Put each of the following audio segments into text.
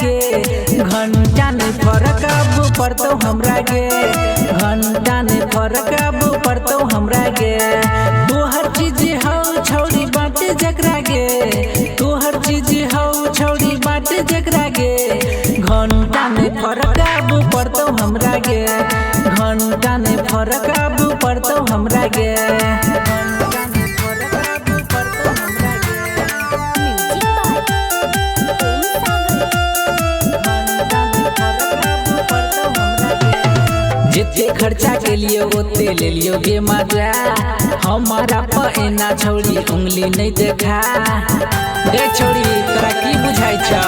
गे। घंटा ने फरक अब पड़तौ हमरा गे। घंटा ने फरक अब पड़तौ हमरा गे। तोहर चीज हौ छौड़ी बाटे जकरा गे। तोहर चीज हौ छौड़ी बाटे जकरा गे। घंटा ने फरक अब पड़तौ हमरा गे। घंटा ने फरक अब पड़तौ हमरा गे। घंटा ने फरक अब पड़तौ हमरा गे। म्यूजिक बाय ओम सागर। घंटा ने फरक अब पड़तौ हमरा गे। जिते खर्चा के लिए ओते ले लियो गे मजा। हमारा पर एना छौड़ी उंगली नहीं देखा। गे छौड़ी तोरा की बुझाइ छौ।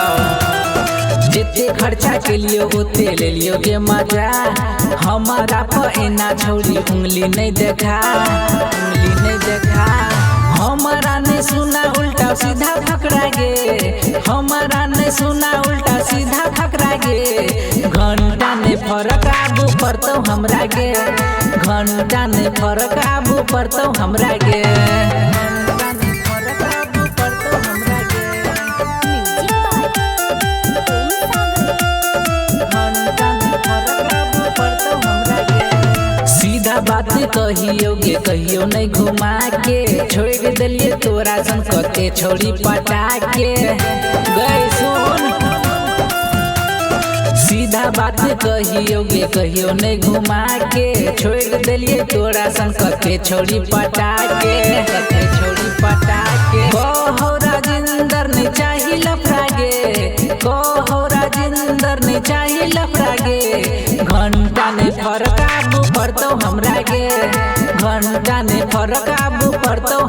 जिते खर्चा के लिए ओते ले लियो गे मजा। हमारा पर एना छौड़ी उंगली नहीं देखा। उंगली नहीं देखा। हमारा ने सुना उल्टा सीधा फकरा गे। हमारा ने सुना उल्टा सीधा फकरा गे। घंटा ने फरक आबू पड़तौ हमरा गे। घंटा ने फरक आबू पड़तौ हमरा गे। घंटा ने फरक आबू पड़तौ हमरा गे। म्यूजिक बाय ओम सागर। घंटा ने फरक आबू पड़तौ हमरा गे। सीधा बात कहियो गे कहियो नहीं घुमा के। छोड़ देलिए तोरा सन कते छोड़ी पटा के। गई सुन सीधा बात कहियो गे कहियो नहीं घुमा के। छोड़ देलिए तोरा सन कते छोड़ी पटा के। कते छोड़ी पटा के। कहो राजिंदर नहीं चाही लफड़ा गे। कहो राजिंदर नहीं चाही लफड़ा गे। घंटा ने फरक आबू पड़तौ हमरा गे। घंटा ने फरक आबू पड़तौ